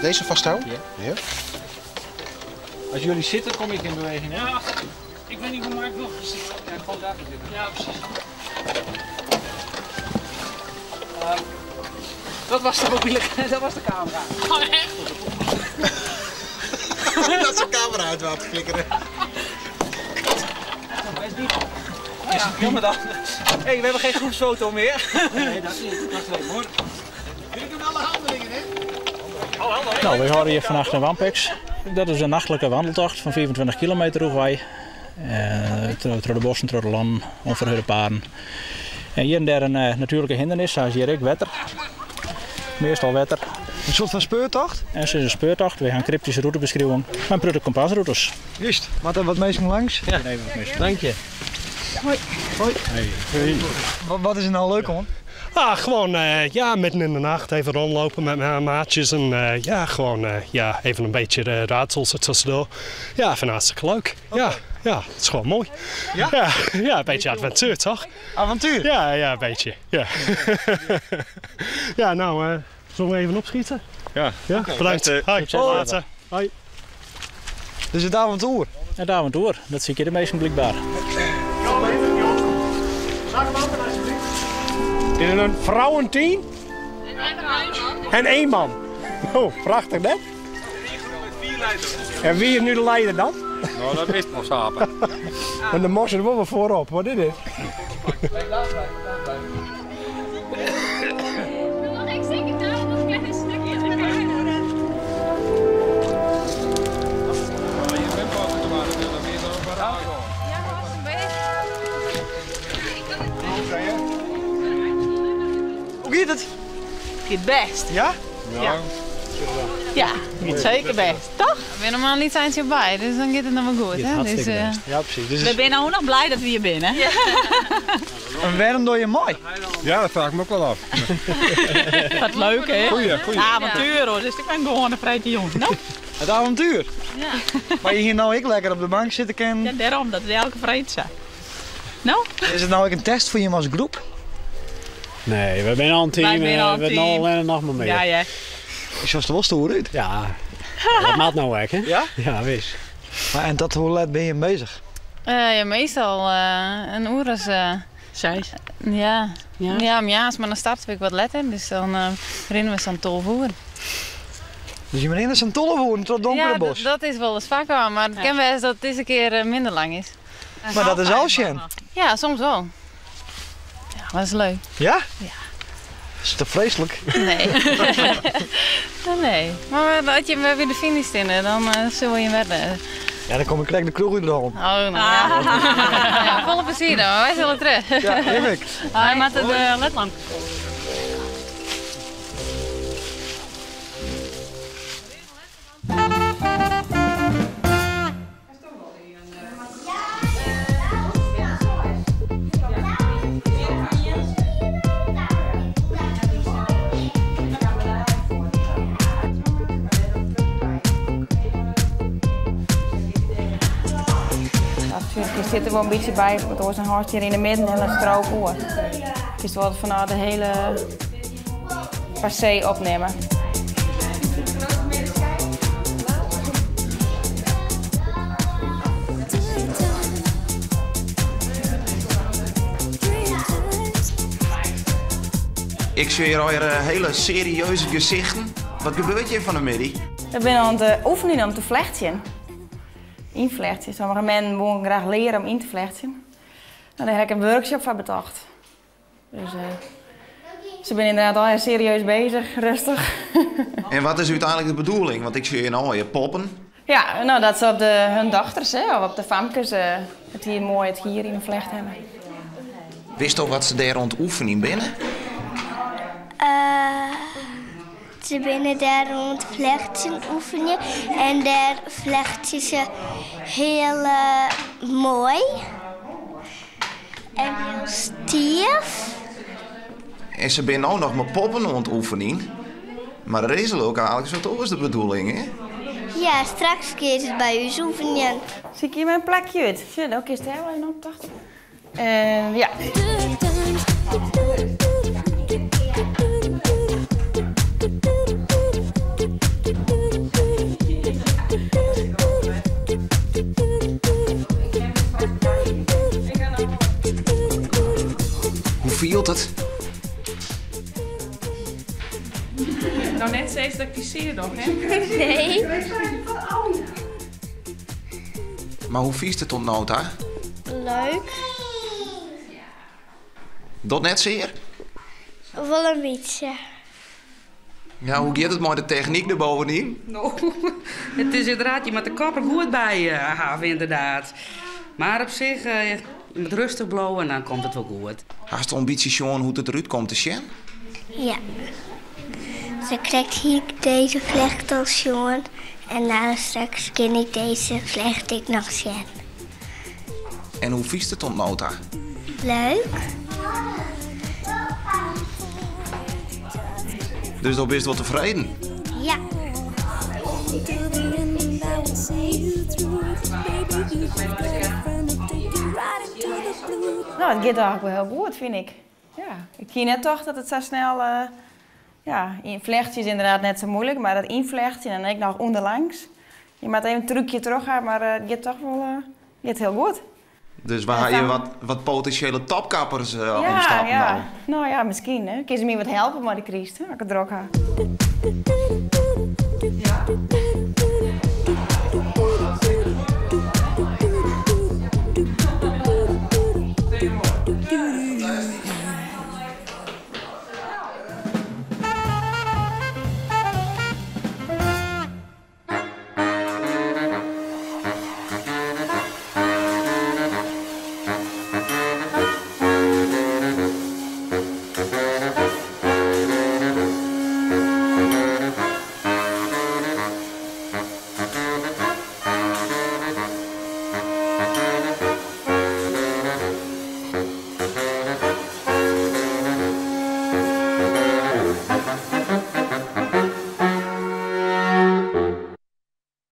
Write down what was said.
Deze vasthouden? Ja. Ja. Als jullie zitten, kom ik in beweging. Hè? Ja, ik weet niet hoe, maar ik wil zitten. Ja, gewoon daar gaan zitten. Ja, precies. Dat was de mobiele, dat was de camera. Oh, echt? Dat zijn camera uit water flikkeren. Hij is diep. Ja, jammer dan. Hé, we hebben geen groepsfoto meer. Nee, dat niet. Wacht even hoor. Jullie doen alle handelingen, hè? Nou, we houden hier vannacht in Wampex. Dat is een nachtelijke wandeltocht van 25 kilometer hoogwij. Door de bossen, door de landen, onverhulde paden. En hier en daar een natuurlijke hindernis, zoals hier ook, wetter. Meestal wetter. Een soort van speurtocht? En het is een speurtocht. We gaan cryptische route beschrijven. Maar prutte kompasroutes. Juist. Maar dan wat mensen langs? Ja, even wat mensen. Dank je. Hoi. Hoi. Hey. Wat is er nou leuk om? Ah, gewoon ja, midden in de nacht even rondlopen met mijn maatjes en ja, gewoon ja, even een beetje raadsels ertussendoor. Ja, vind het hartstikke leuk. Okay. Ja, ja, het is gewoon mooi. Ja? Ja, ja, een beetje avontuur, toch? Avontuur? Ja, ja, een beetje. Ja, ja nou, zullen we even opschieten? Ja. Ja, okay, bedankt. Hoi. Later. Hoi. Dus het avontuur? Het avontuur, dat zie ik hier de meesten blijkbaar. Dit is een vrouwenteam en één man. Oh, prachtig net. En wie is nu de leider dan? Nou, dat wist nog samen. En de mos er wel voorop, wat is dit? Ik zeker daar nog een klein stukje. Hoe gaat het? Het best. Ja? Ja. Ja, het zeker best, toch? Ik ben normaal niet eens bij, dus dan gaat het nog wel goed. Hè? Dus, Ja, precies. Dus We zijn ook nog blij dat we hier binnen. Ja. En waarom doe je mooi? Ja, dat vraag ik me ook wel af. Wat leuk, hè? Goeie, goeie. Avontuur hoor, dus ik ben gewoon een vrije jongen. Nou? Het avontuur? Ja. Maar je hier nou ik lekker op de bank zitten kan. Ja, daarom, dat is elke vrede zijn. Nou? Is het nou ook een test voor je als groep? Nee, we zijn al een team. Wij zijn al een we team. zijn al nog maar meer. Ja, ja. Ik zoals de worst uit. Ja, dat maakt nou werk, hè? Ja? Ja, wist. Maar en dat, hoe laat ben je bezig? Ja, meestal een uur als... 6. Ja. Ja. Ja, maar ja, maar dan starten we wat later, dus dan rennen we zo'n tol voor. Dus je bent in zo'n tolle voeren tot donkere ja, bos? dat is wel eens vaak aan, maar het kan wel eens dat het deze keer minder lang is. Maar dat is al Sjen? Ja, soms wel. Ja, maar dat is leuk. Ja? Ja. Is het vreselijk? Nee. Nee. Maar als je weer de finish in, dan zullen we je werden. Ja, dan kom ik gelijk de kroeg uit de hond. Oh, nou ja. Ja, volle plezier dan, wij zullen terug. Ja, heerlijk. Hij maakt de ledlamp. Je zit er wel een beetje bij, want er was een hartje hier in de midden en een strook oor. Dus we vanuit de hele passé opnemen. Ik zie hier alweer hele serieuze gezichten. Wat gebeurt hier van de middag? We zijn aan het oefenen om te vlechten. Invlechten. Sommige mensen willen graag leren om in te vlechten. Nou, daar heb ik een workshop voor bedacht. Dus ze zijn inderdaad al heel serieus bezig, rustig. En wat is uiteindelijk de bedoeling? Want ik zie je nou al je poppen. Ja, nou, dat ze op de, hun dochters, hè, of op de famkes, het hier mooi het hier in de vlecht hebben. Wist je wat ze daar rond oefenen binnen? Ze binnen daar rond vlechten oefenen en daar vlechten ze heel mooi en heel stief. En ze binnen ook nog maar poppen rond oefenen. Maar er is ook eigenlijk zo'n de bedoeling, hè? Ja, straks keer het bij u oefenen. Zie ik hier mijn plakje uit? Zie je, ook is het helemaal in opdracht. En ja. steeds dat ik die zeer doch, hè? Nee. Mar hoe fynst it oant no ta? Leuk. Docht net sear? Wol in bytsje. Ja, hoe giet it mei de technyk der bovenyn? No, it is ynderdaad, je moatte de kop der goed by hawwe, ynderdaad. Mar op sich, je moatte rêstich bliuwe en dan komt it wol goed. Hast al in bytsje sjoen hoe't it derút komt te sjen? Ja. Sakrekt hie ik dizze flecht al sjoen en no straks kin ik dizze flecht ek noch sjen. En hoe fynst it oant no ta? Leuk. Dus do bist wol tefreden? Ja. No, it giet eigenlik wol hiel goed, fyn ik. Ja, ik hie net tocht dat it sa snel. Ja, flechtsje is ynderdaad net sa muoilik, mar dat ynflechtsjen en ek noch ûnderlangs. Je moatte even in trúkje troch ha, mar it giet toch wol giet hiel goed. Dus we ha hjir wat potinsjele topkappers omstappen ja, ja. No ja, miskien. Hè. Kinne se my wat helpe mei de kryst, hè, as ik it drok ha.